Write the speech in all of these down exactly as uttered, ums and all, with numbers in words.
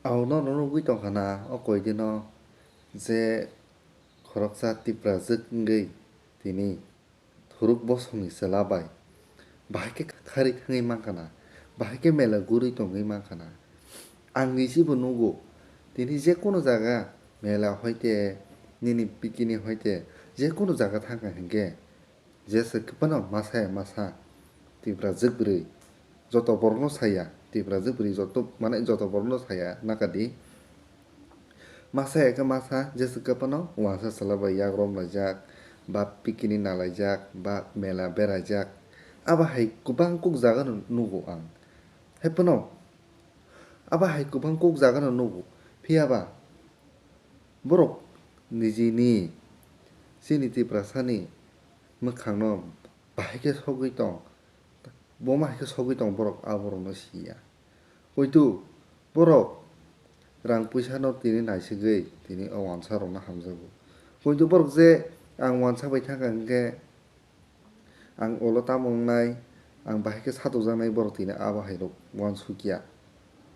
Ang norokno nugwi tongkha na o koidino je khoroksa Tiprajwk wngwi tini thuruk bosongni chwla bai bahai khe khari thangwi mankha na, bahai khe mela gurwi tongwi mankha na. Ang nisibo nugo, tini je kono jaga mela hoite, nini picnic hoite, je kono jaga thangkha hinkhe, jesa kwphano masa ya masa Tiprajwk bwrwi joto borokno saya, Tiprajwk bwrwi joto, mane joto borokno saya nakadi. Masa ya khe masa, jesa kwphano wansa chwla bai yak romlaijak, ba picnic nalaijak, ba mela beraijak. Abo hai kwbang kuk jaga no nugo ang. Haiphano abo hai kwbang kuk jaga no nugo. Phiya ba borok nijini chini Tiprasani mwkhangno bahai khe sogwi tong, boma hai khe sogwi tong borok aborokno siya. Poito borok rang puisano tini naisingwi tini o wansarokno hamjago. Poito borok je ang wansa bai thangkha hinkhe ang ulo tamo wngnai, ang bahai khe satokjaknai borok tini abo hairok wansukya.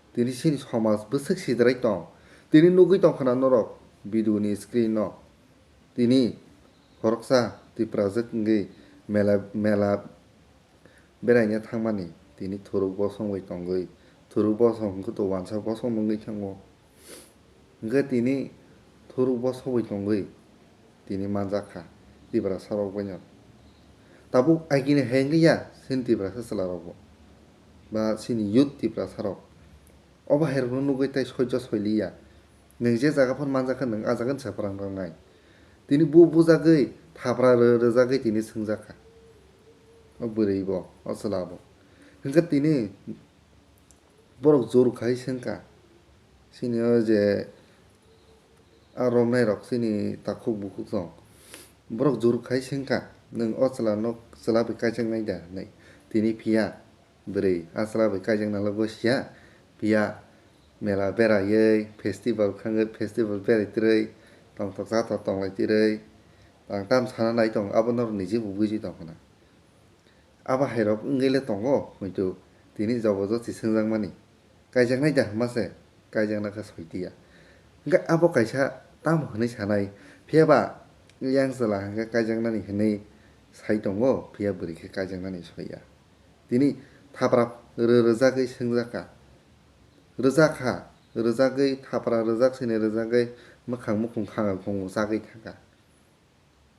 Tini chini somaj bwswk sidrai tong. Tini nugwi tongkha na norok video ni screen no. Tini khoroksa Tiprajwk wngwi mela, mela beraina thangmani tini thuruk bosong bai tongwi, thuruk bosong hwnkhe to wansa bosong nungwi thango. Hwnkhe tini thuruk bosong bai tongwi tini manjakha Tiprasa rok baino. Tabuk agini hai wngya chini Tiprasa chwla rokbo ba chini youth Tiprasa rok. Obo hai rokno nugwi tei soijo soiliya. Nwng je jaga phano manjakha nwng ah jaga ni se phrang rangnai. Tini bu bujagwi thapra rw-, rwjagwi tini swngjakha. O bwrwi bo, o chwla bo. Hwnkhe tini borok jor khai swngkha. Chini o je a romnai rok chini takhuk bukhuk tong. Borok jor khai swngkha. Nwng o chwla no chwla bai kaijaknai da hinwi. Tini phiya. Bwrwi a chwla bai kaijakna logo siya, phiya mela beraiwi, festival khangwi, festival berai twrwi, tongthok chathok tonglai twrwi, ang tam sana nai tongo, abo norok niji bo buji tongkha na. Abo hai rok wngwi le tongo, muitu tini jobo josi swngjakmani, kaijaknai da hwnma se, kaijakna khe soi tiya. Hwnkhe abo kaisa tamo hwnwi sanai, phiya ba yang chwla hwnkhe kaijaknani hwnwi sai tongo, phiya bwrwi khe kaijaknani soiya. Tini thapra rw-, rwjagwi swngjak kha. Rwjak kha, rwjagwi thapra rwjak sini rwjagwi mwkhang mukhung khanga khungo chagwi thang kha.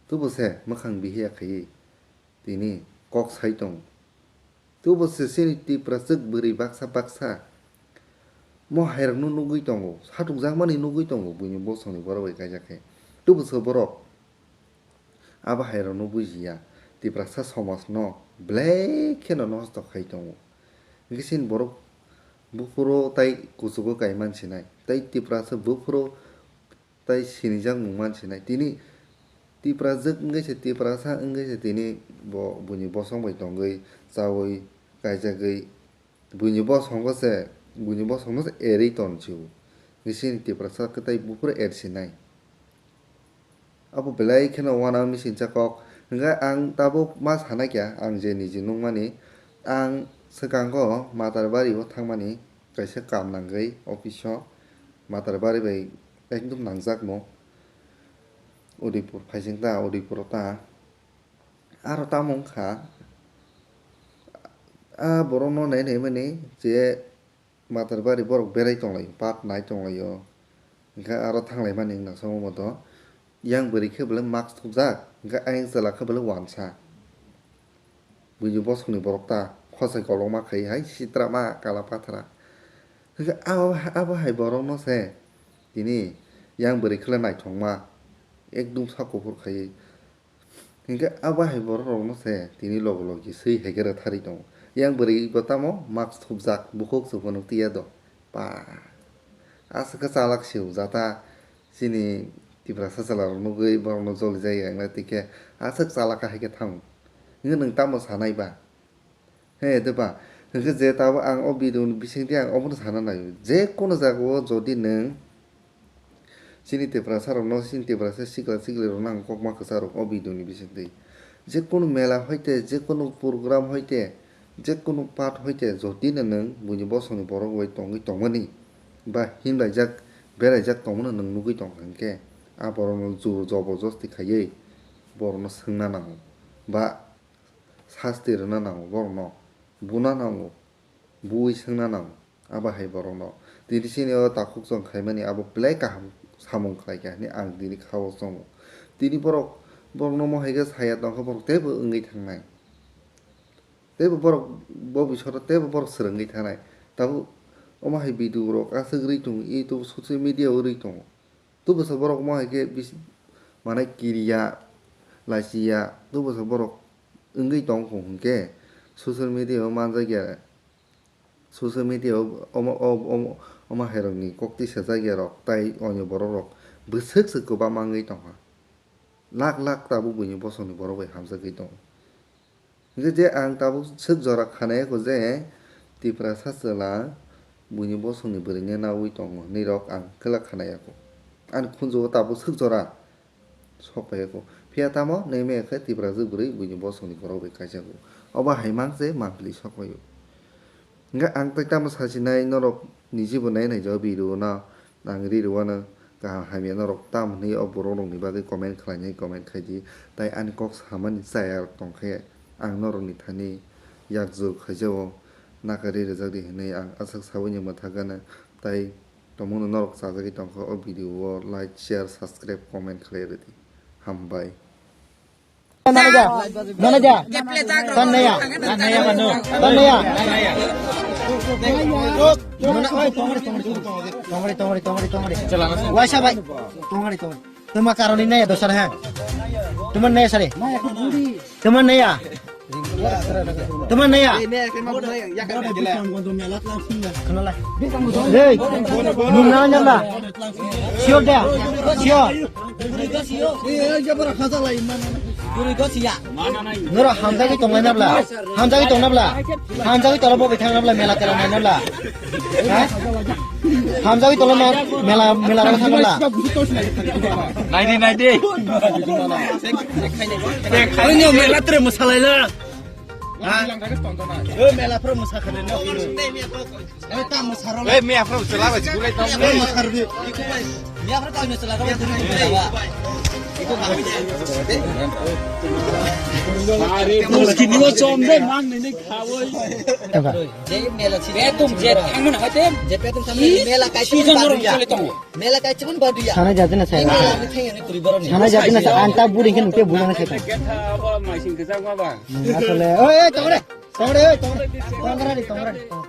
Tubo se mwkhang bihiya khaiwi tini kok sai tongo. Tubo se chini Tiprajwk bwrwi baksa baksa mo hairokno nugwi tongo, satukjakmani nugwi tongo buini bosongni borok bai kaijak khe. Tubo se borok. Abo hai rokno bujiya, Tiprasa somaj no belai kheno nosto khai tongo. Hwnkhe chini borok buphuru tai kuchugo kai man sinai, tai Tiprasa buphuru tai sinijak mung man sinai. Tini Tiprajwk wngwi se, Tiprasa wngwi se tini bo buini bosong bai tongwi chaui kaijagwi. Buini bosongo se, buini bosongo se erwi ton si o. Nisi ni Tiprasa kwtai buphuru er sinai. Abo belai kheno uanang misingcha kok. Hwnkhe ang tabuk ma sanai kha, ang je niji nukmani, ang swkango Matarbari o thangmani kaisa kam nangwi office o. Matarbari bai ekdum nangjakmo. Udaipur phaising ta, Udaipur o ta. Aro tamo wngkha, a borokno nai naimani je Matarbari borok berai tonglaio, pat nai tonglaio, hwnkhe aro thanglaimani wngna songwi moto yang bwrwi khe belai mask thupjak, hwnkhe ayang chwla khe belai uansa. Buini bosongni borok ta khosai kolokma khai hai sitra ma kala pathra. Hwnkhe abo, abo hai borokno se tini yang bwrwi khe naithokma ekdum sak kuphur khaiwi. Hinkhe abo hai borok rokno se tini logi logi swi hai khe rwtharwi tongo. Yang bwrwi bo tamo mask thupjak, bukhuk se phano twiya do. Pa. Aswk khe chalak se o jata chini Tiprasa chwla rok nugwi borok no joli jai ya wngna twi khe aswk chalak hai khe thango. Hinkhe nwng tamo sanai ba? He, de ba, hwnkhe je tabuk ang o video ni bisingtwi ang obono sana nai, je kono jaga o jodi nwng chini Tiprasa rokno, chini Tiprasa sikla sikli rokno ang kokma kwcharo o video ni bisingtwi, je kono mela hoite, je kono program hoite, je kono pat hoite, jodi no nwng buini bosongni borok bai tongwi tongmani, ba himlaijak, beraijak tongmano nwng nugwi tongkha hinkhe, a borokno jur joborjosti khaiwi borokno swngna nango ba sasti rwna nango, borokno buna nango, buwi swngna nango. Abo hai borokno tini chini o takhuk chwng khaimani abo belai kaham samung khlaikha hinwi ang tini kha-o chongo. Tini borok, borokno omo hai khe saya tongkha, borok teibo wngwi thangnai. Teibo borok bo bisoro teibo borok swrwngwi thanai. Tabuk omo hai video rok aswk rwi tongo, YouTube, social media o rwi tongo. Tubasa borok omo hai khe bis-, manai kiriya, lachiya, tubasa borok wngwi tongkha hinkhe social media o manjakya, social media o omo, o-, omo, omo hai rokni kok tisajak ya rok tai onyo borok rok bwswk se kwbangma wngwi tongkha. Lak lak tabuk buini bosongni borok bai hamjagwi tongo. Hinkhe je ang tabuk swk jora khanai kho je Tiprasa chwla buini bosongni bwrwino naui tongo hinwi rok ang kwlak khanai kho. Ani khunjugo tabuk swk jora sok pai kho. Phiya tamo neme khe Tiprasa bwrwi buini bosongni borok bai kaisa kho. Obo hai mang je mangpili sok pai o. Hinkhe ang tei tamo sasinai norok nijibo nai nai jao video no. Ang ri rwano kaham hamya norok tam hwnwi o borok rokni bagwi comment khlainai comment khai di, tai ani kok samani chaya rok tongkhe ang norokni thani yak jur khaijao, naka ri rwjak di hwnwi ang aswk saui ni mwthagano, tai tongmungno norok chajagwi tongkha o video o like, share, subscribe, comment khlai rwdi. Hambai. Mana ja? Mana ja? Tan naya? Tan naya mano? Tan naya? Mana, oi, tongri, tongri, tongri, tongri, tongri, tongri. Waisa bai. Tongri, tongri. Tuma karoni naya dosa ha. Tuma naya sare. Tuma naya. Tuma naya. Khwnala. Hey, nung na nyala. Sure da. Sure. Norok hamjagwi tonglai nabla? Hamjagwi tongnabla? Hamjagwi tolo bo bai thang nabla, mela tela nai nabla? Ha? Hamjagwi tolo ma mela, mela rok thang nabla? Naidi, naidi. Oino mela tre mwsalaila. Ha? O mela pro mwsakha de no. Oi, ta mwsaro. Ei, miya phro chwla bai chwlai tong. Miya phro ta mwsaro de. Miya phro ta mwsaro de. Are, bus kini o chom de, mang ni ni khawoi. Je mela si. Betum je thangman hote. Je betum thangman mela kai si jon ro chole tong. Mela kai chibun badu ya. Sana jadi na saya. Mela ni thang ni turi borom ni. Sana jadi na saya, anta buri kan ke bulan saya. Ketha ba, maising kejang ba. Asole, oi, oi, tongre. Tongre, oi, tongre. Tongra di, tongra di, tongra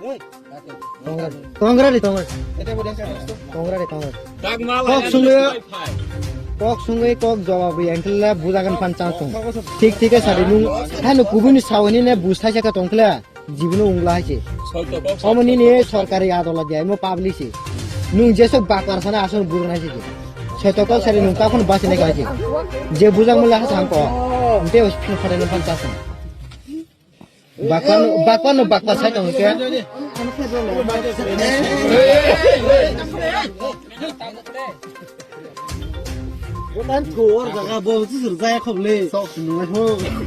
di. Tongra di, tongra di. Tongra di, tongra di. Kok sungwi, kok sungwi, kok jawab ri, engkhle bujagan pan chang tong. Thik, thik, sari nung, hanu kubuni sawani ne busai saka tongkhle, jibunu ungla hai se. Omo nini sorkari adola dia, emo public se. Nung jesok bakar sana asong burung hai se. Soito kok sari nung ta khun basi nai hai se. Je bujang mula ha thang ko. Nte os phin khare no pan chang tong. Bakpano, bakpano, bakpa sai tong khe. Botan thor jaga bo jisur jaya khobole. Sok sunu ho.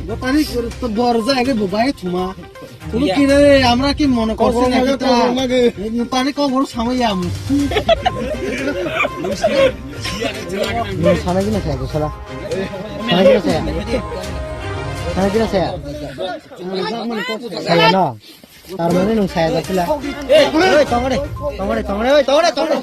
Botani to bor jaya ke bo bai thuma. Tulu kire amra ki mono korse na kita. Tani ko bor samai ya mu. Nung sana gina saya, sala. Sana gina saya. Sana gina saya. Saya no. Tar mane nung saya jakila. Oi, tongre, tongre, tongre, oi, tongre, tongre.